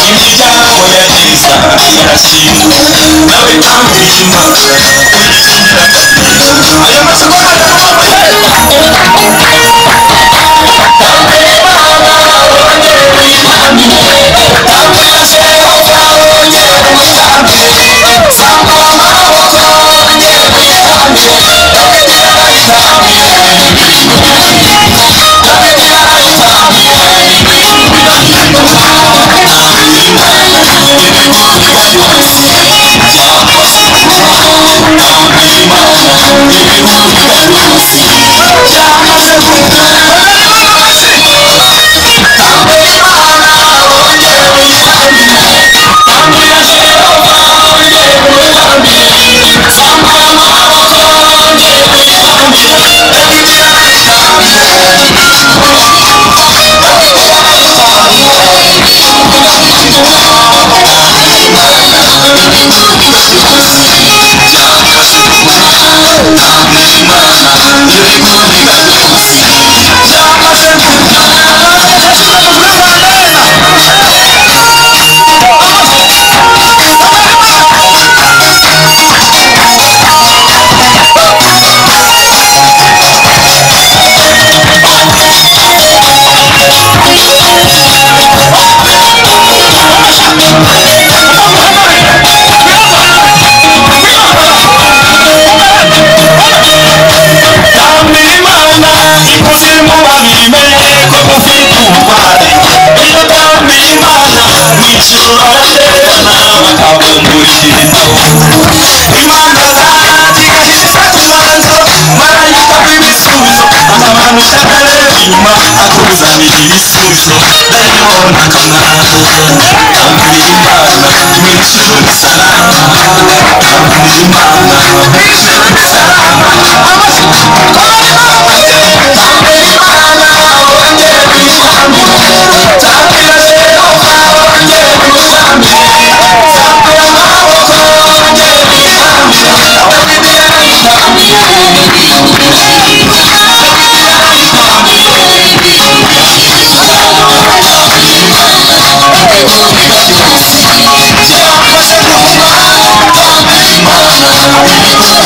Imiryango ya gereza irashinguka nawe tambira Imana uyikingira kabiri. Ayo masegonda tambira Imana wongere uyitambire, tambira Jehova wongere umutambire, zamura amaboko wongere uyitambire, Dawidi yarayitambire, Dawidi yarayitambire, bigahinduka. Tambira Imana ibihugu byose byamaze gupfa, tambira Imana ibihugu byose byamaze gupfa. Tambira Imana wongere uyitambire, tambira Jehova wongere umutambire, zamura amaboko wongere uyitambire, Dawidi yarayitambire, Dawidi yarayitambire, bigahinduka. Tambira Imana ibihugu byose byamaze gupfa, tambira Imana ibihugu byose byamaze gupfa. Tambira Imana ikuzimu babimenye ko mufite ubutware. Iyo tambira Imana mu ijuru baraterana bakabumbura ibitabo. Imana zacu igahita ifata umwanzuro, marayika w'ibisubizo akamanusha akareba inyuma akuzanira ibisubizo, dayimoni akamwara. Tambira Imana mu ijuru ni salama, tambira Imana mu ijuru ni salama. Tambira Imana wongere uyitambire, tambira Jehova wongere umutambire, zamura amaboko wongere uyitambire, Dawidi yarayitambire, Dawidi yarayitambire, bigahinduka. Tambira Imana ibihugu byose byamaze gupfa, tambira Imana ibihugu